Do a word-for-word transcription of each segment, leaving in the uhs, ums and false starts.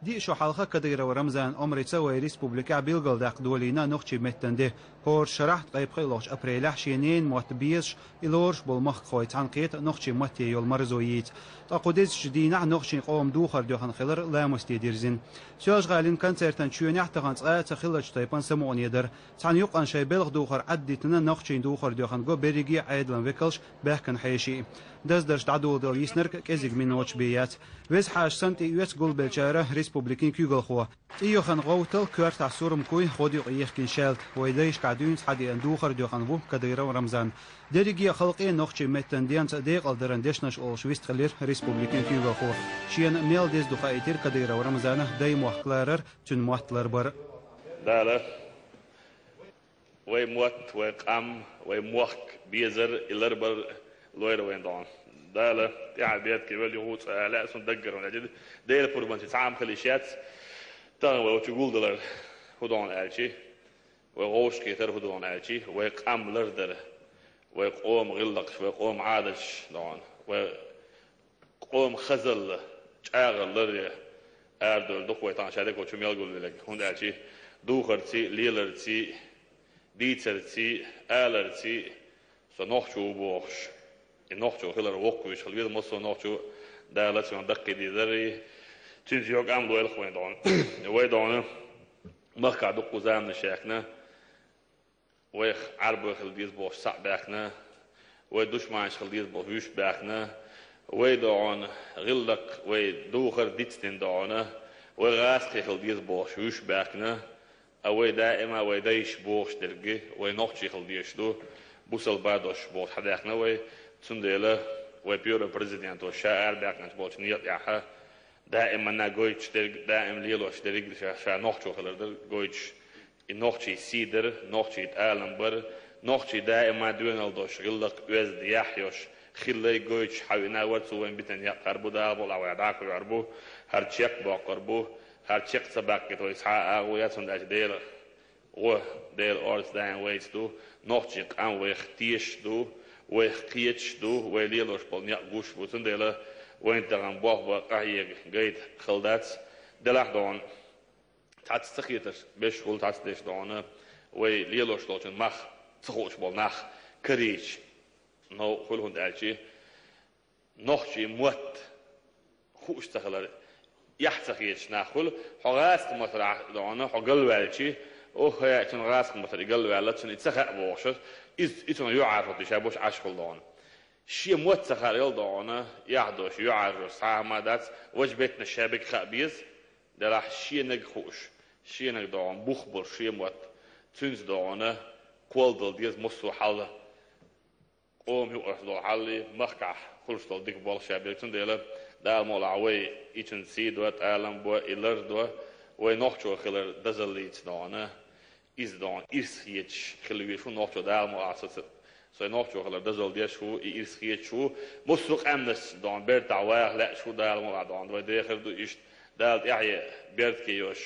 Диъ шо хьалха Кадыров Рамзана омрица вай республикехь билгалдаккха долийна нохчийн меттан де. ХӀора шарахь ткъе пхиъ лохчу апрелехь шен ненан мотт безаш, и лоруш болу махкахой цхьаьнакхета нохчийн матте йолу марзо йийца. Ткъа кху дезачу дийнахь нохчийн къоман духар доьхна хилар ламасте дирзина. Соьлжа-ГӀалин концертан чоьнехь тахана цкъа а ца хиллачу тайпана самукъане дара. Цхьана юкъана шайн белхан духар Ӏаддитина нохчийн духар доьхна го берриге а Ӏедалан векалш, баьхкина хьеший. Даздарш дӀадоладала йиснарг кӀезиг миноташ бен яц. Веза-Хьаша санна тӀеоьцу гулбеллачара республикин куьйгалхо. ЦӀе йохана гӀовтал, коьртахь сурмакуй, гӀодаюкъ ехкина шаьлта. Вай дайшкахь дуьйна схьадеана духар доьхна ву Кадыров Рамзан. Дерриге а халкъе нохчийн меттан денца декъалдаран дешнаш олуш вистхилира республикин куьйгалхо. Шена мел деза ду хаийтира Кадыров Рамзана даймохк ларар, цуьнан мотт ларбар. Дала вай мотт, вай къам, вай мохк безар, и ларбар лойра вайн догӀна. Дала тӀаьхьа бетке вел юху цӀа а лаьа, цунна даггара ван аьлча, Делан пурбанча цхьа а ма хила йиш яц. Тахана вай оцу гулдалар хӀун догӀна аьлчи, вай гӀовшкхетар хӀун догӀна аьлчи, вай къам лардар, вай къоман гӀиллакхаш, вай къоман Ӏадаташ догӀна, вай къоман хазалла, чӀагӀалла ларъян арадевлла ду-кх вай тахана шадерг а чу мел гулвелларг. ХӀунда аьлча духарций, леларций, дийцарций, аларций со нохчо ву бохуш, и нохчо хилар воккхавеш хила веза массо а нохчо. Дала цунах даккхийдерг дарий, цуьнца йо къам лойла-кх вайн догӀна. Вай догӀна махкахь дуккха заманаш яьккхина. Вайх Ӏаьрбой хила деза бохуш схьа а баьхкина, вай душманаш хила деза бохуш вуьйш а баьхкина, вай догӀна гӀиллакх, вай духар дицдина догӀна, вай гӀазкхий хила деза бохуш вуьйш а баьхкина, а вай даима вай дайша бохуш дерг, вай нохчий хила дезаш ду, бусалба дош бохуш схьадаьхкина вай. Цундела вай первый президенто ша арабаьккхинчу болчу некъа тӀехь даиманна гойтуш дерг, даим лелош дерг ша, ша нохчо хилар дара гойтуш. И нохчийн сий дара, нохчийн тӀалам бара, нохчий даима доьналла долуш, гӀиллакх, оьзда, яхь йолуш хилла гойтуш схьавина вара цо вайн битана. Яккхар бу, Дала мукъ лахь, вай дӀакхуьур бу, хӀара чекх боккхур бу, хӀара чекх ца баккхийта вай цхьа а агӀо яц, хӀунда аьлча Делан гӀо, Делан орца даим вайца ду, нохчийн къам вайх тешаш ду, вайх кхеташ ду, вай лелош болу некъ гуш бу. Цундела вайна тахана болх бан къахьега гайта хала дац, делахь а догӀна. Цхьацца ца хеташ беш хуьлу, цхьацца деш догӀна, вай лелош долчун мах ца хууш болу нах карийча новкъа хуьлу, хӀунда аьлча нохчийн мотт хууш ца хилар, эхь ца хеташ нах хуьлу. Хьо гӀазкхийн матарахь догӀна, хьо галваьлчи, охьа, цуьнан гӀазкхийн матар и галваьлла, цунна и ца хаьа бохуш, иза, и цунах юьхьӀаьржо тӀе ша беш Ӏаш хуьлу догӀна. Шен мотт ца хаьара йолу догӀна, эхь долуш, юьхьӀаьржош цхьа а хӀума дац, важа беттанаш шаберг хаа беза, делахь шенаг хууш, шенаг догӀна бух болуш шен мотт, цуьнца догӀна кхолладала деза массо а хьал, къоман юкъаралла долу хьаллий, махкахь хуьлуш долу дика болх шаберг. Цундела Дала мукъ лахь вай и цуьнан сий до, тӀалам бо, и лар до, вай нохчо хилар дозаллица догӀна. Иза догӀна ирс хеташ хила везаш ву нохчо, Дала мукъ лахь со ца, сайн нохчо хилар дозалла деш ву, и ирс хеташ ву. Массо а къаьмнашца догӀна бертахь ваха лаьаш ву, Дала мукъ лахь догӀна вай дехар ду иштта. Дала тӀаьхье беркате йойла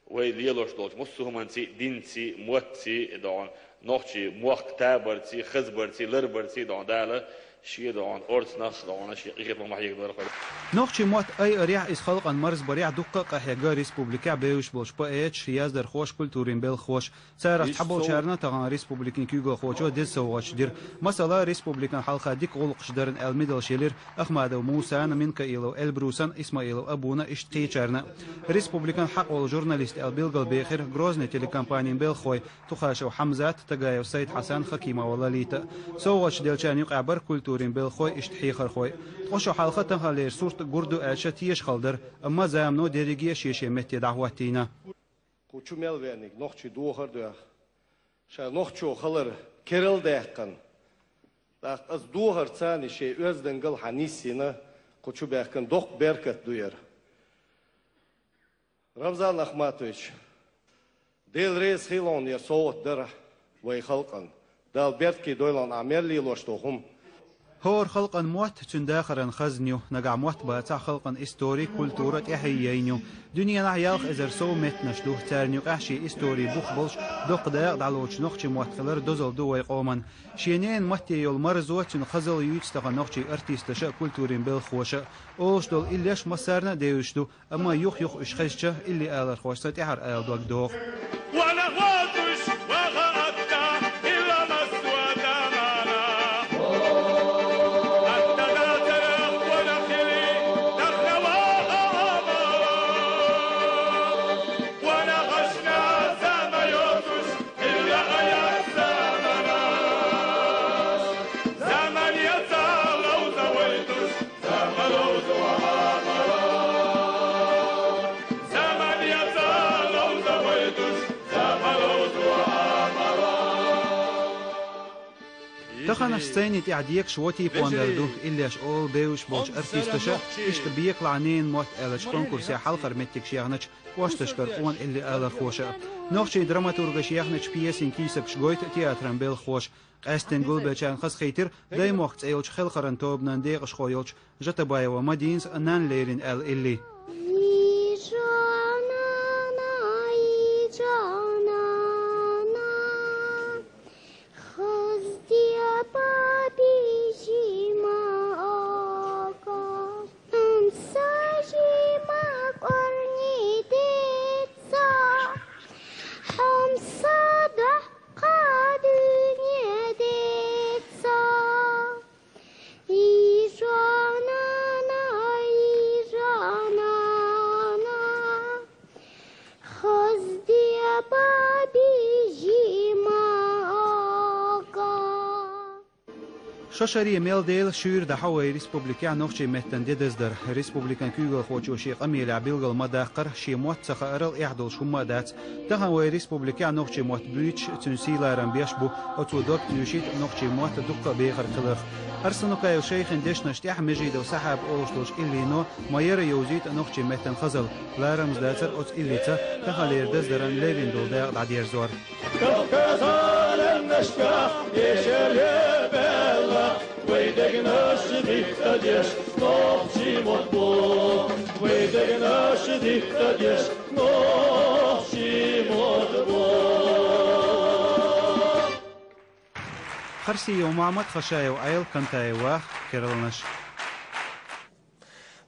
вай лелош долчу массо а хӀуманций, динций, моттаций догӀна, нохчийн мохк табарций, хазбарций, ларбарций догӀна Дала шен догӀна орцанах догӀна шен къинхетам ма хьегадора хӀара. Нохчийн мотт айарехь, иза халкъана марзбарехь дуккха а къахьегна республикехь бевзаш болчу поэташа, яздархоша, культурин белхахоша. Царах цхьаболчарна тахана республикин куьйгалхочо деза совгӀаташ дира. Масала, республикан хьалха дика гӀуллакхаш дарна аьлла медалш елира Ахмадов Мусана, Минкаилов Эльбрусана, Исмаилов Абуна, иштта кхечарна. Республикан хьакъ волу журналист аьлла билгалбехира Грозный телекомпанин белхахой Тухашев Хьамзат, Тагаев Сайд-Хьасан, Хакимова Лолита. СовгӀаташ деллачарна юкъахь бара культурин белхахой, иштта хьехархой. Ткъа шо хьалха таханлера сурт гур ду аьлча, тешахалла дара, амма замано дерриге а шен-шен метте дӀахӀоттийна. Кху чу мел веаниг нохчий духар а доьхна, ша нохчо хилар керла даьккхина, тӀаккха аса духарца шен оьздангалла хьан нисйина, кху чу баьхкина доккха беркат ду яра. Рамзан Ахматович, Дела реза хуьлда хьуна яра совгӀат дарахь вай халкъана. Дала беркате дойла хьуна ахь мел лелош долу хӀума. ХӀора халкъан мотт цуьнан дахаран хазна ю, нагахь мотт бацахь, халкъан истори, культура тӀаьхье яйна ю. Дуьненахь ялх эзар сов меттанаш ду, царна юкъахь шен истори бух болуш доккха дакъа дӀалоцуш нохчийн мотт хилар дозалла ду вай къоман. Шен ненан матте йолу марзо, цуьнан хазалла юьйцу тахана нохчийн артисташа а, культурин белхахоша а. Олуш долу иллеш массарна а девзаш ду, амма юх-юха уьш хезча, илли алархошца тӀаьхьара ала дог догӀу. Тахана сцени тӀехь декаш вотий пондар ду, иллеш олу бевзаш болчу артисташа, иштта «Бекалахь ненан мотт» аьллачу конкурсехь хьалхара меттигаш яьхначу кӀошташкара къона илли алархоша. Нохчийн драматургаша яьхначу пьесийн кийсакаш гойту театран белхахоша. Къаьсттина гулбеллачарна хазахийтира «Даймохк» цӀе йолчу хелхаран тобанан декъашхо йолчу Жатабаева Мадинас нанна лерина аьлла илли. Шо шаре мел дела шуьйра дӀахьо вай республикехь нохчийн меттан де даздар. Республикан куьйгалхочо шен къамелехь билгал ма даккхара, шен мотт ца хаарал эхь долуш хӀумма а дац. Тахана вай республикехь нохчийн мотт буьйцуш, цуьнан сий-ларам беш бу. Оцо дог туьйсуьйту нохчийн мотт дуккха а бехарг хиларх. Арсанукаев Шайхин дешнаш тӀехь Межидов Сахьаба олуш долчу иллино ма-ярра йовзуьйту нохчийн меттан хазалла. Ларамза дацара оцу иллица таханлера даздаран левина долу дакъа дӀадерзор. Кавказан лаьмнашкахь эшале баьлла, вай дегнаш диттадеш нохчийн мотт бу. Вай дегнаш диттадеш нохчийн мотт бу. Харсиев Махьмад, Хашаев Ӏела, Кантаев Ваха, Керланаш.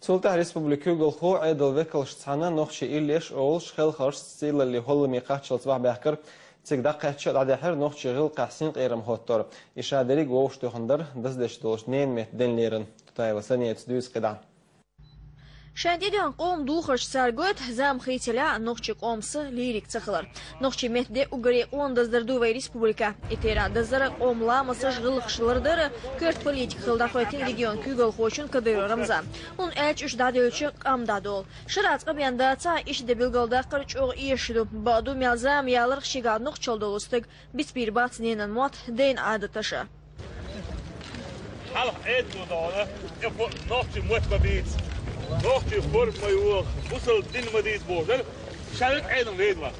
Цул тӀаьхьа республикан куьйгалхо, Ӏедалан векалш цхьаьна нохчийн иллеш олуш, хелхаршца сийлаллин хӀолламе кхаччалц бахьа баьхкира. Цига дӀакхаьчча а дӀадехьира нохчийн гӀиллакхехь синкъерам хӀоттор. И ша дерриг а вовшахтоьхна дара даздеш долчу ненан меттан денлеран. Тутаева Саница дуьйцу кхидӀа. Шайн тӀедоьгӀна къоман духарш цара гойту, зама хийцале а нохчийн къоман са лийриг ца хилар. Нохчийн меттан де уггаре къона даздар ду вай республикехь. И терахь даздар а, къоман ламасташ, гӀиллакхаш лардар а коьрта политика хилла дӀахӀоьттина регионан куьйгалхочун Кадыров Рамзана. ХӀунда аьлча уьш дӀадевлча къам дӀадолу. Шарахь цкъа бен дацахь а, иштта де билгалдаккхар чӀогӀа эшаш ду. Бакъду, мел зама яларх шегахь нохчалла долу стаг бицбийр бац ненан мотт, дайн Ӏадаташ а. Хьалха Ӏедало догӀу, тӀе фо-, нохчийн мотт ма бийца, нохчийн форма ма йоха, бусалба дин ма дийца бохуш дара, ша верг Ӏедална вейна вац.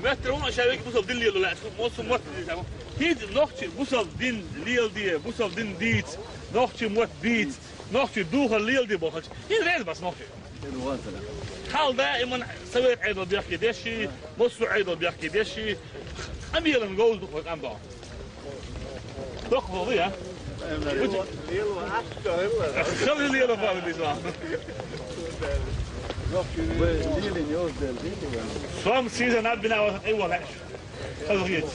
Моьттура ву ша верг бусалба дин лело лаьа, массо а мотт дийца. ХӀинца нохчий бусалба дин леладе, бусалба дин дийца, нохчийн мотт бийца, нохчийн духар леладе бохучу, хӀинца реза бац нохчий. Хьал даиман совет Ӏедал бехке деши, массо а Ӏедал бехке деши, къамелан говза ду вай къам догӀу. Доккха хӀума ду, я? Хала лела фала диза. Сом сиза наббина ва тӀе вала. Хаза гӀеташ.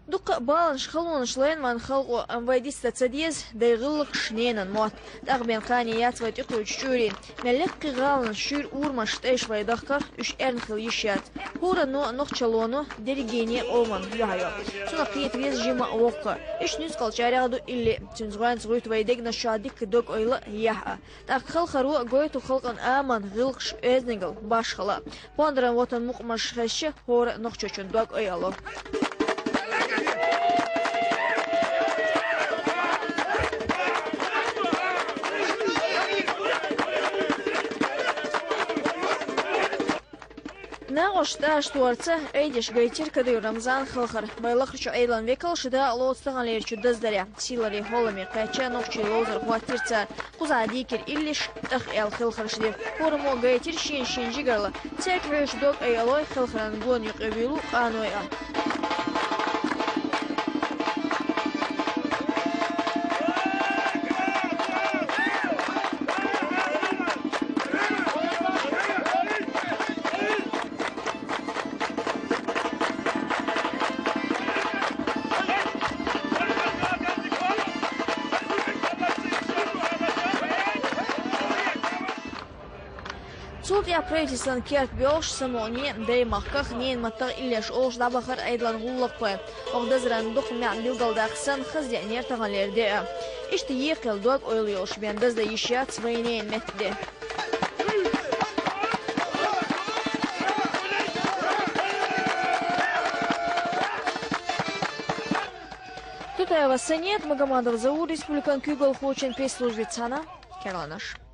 Дуккха а баланаш, халонаш лайна вайн халкъо, амма вай диста ца деза дайн гӀиллакхаш, ненан мотт. ТӀаккха бен кхане яц вай тӀекхуьучу чуьйрийн. Мел лекха кхин гӀаланаш, шуьйра урамаш тӀе еш вай дахкарх, уьш эрна хила йиш яц. ХӀоранно а, нохчалло а дерриге а къоман юьхь йо. Цунах кхета веза жима а, воккха а. Уьш нуьцкъалчарех а ду илли. Цуьнца гӀоьнца гӀуьйту вай дегнаш чохь дикка дог-ойла а, яхь а. ТӀаккха хелхаро гойту халкъан аман, гӀиллакхаш, оьздангалла, башхалла. Пондаран вотан мукъамаш хезча, хӀора нохчочун дог айало. Нагахь тӀаьхьарца айдеш гайтира Кадыров Рамзана халхар. Байлахарчу Ӏедалан векалш дакъа лоцу таханлерчу даздарехь. Сийлахьчу гӀаламе кхаьчна нохчий ловзар хӀоттийра цара. Кхузахь дийкира иллиш, тӀах аьлла хелхарш дира. ХӀораммо гайтира шен-шен жигарла. Цаьрга хьоьжуш дог айалой, хелхаран гонна юкъа вуьйлу къаной а. Цул тӀаьхьа правительстван керта боьлхуш, самукъане а, даймахках, ненан маттах иллеш олуш дӀабахара Ӏедалан гӀуллакххой. Оха дазаран дукха маьӀна билгалдаккха санна, хаза деанера таханлера де а. Иштта екхъелла дог-ойла йолуш бен даздан йиш яц вайненан метта де. Тутаева Санет, Магомадов Заур, республикан куьйгалхочун пресс-службица цхьаьна, керланаш.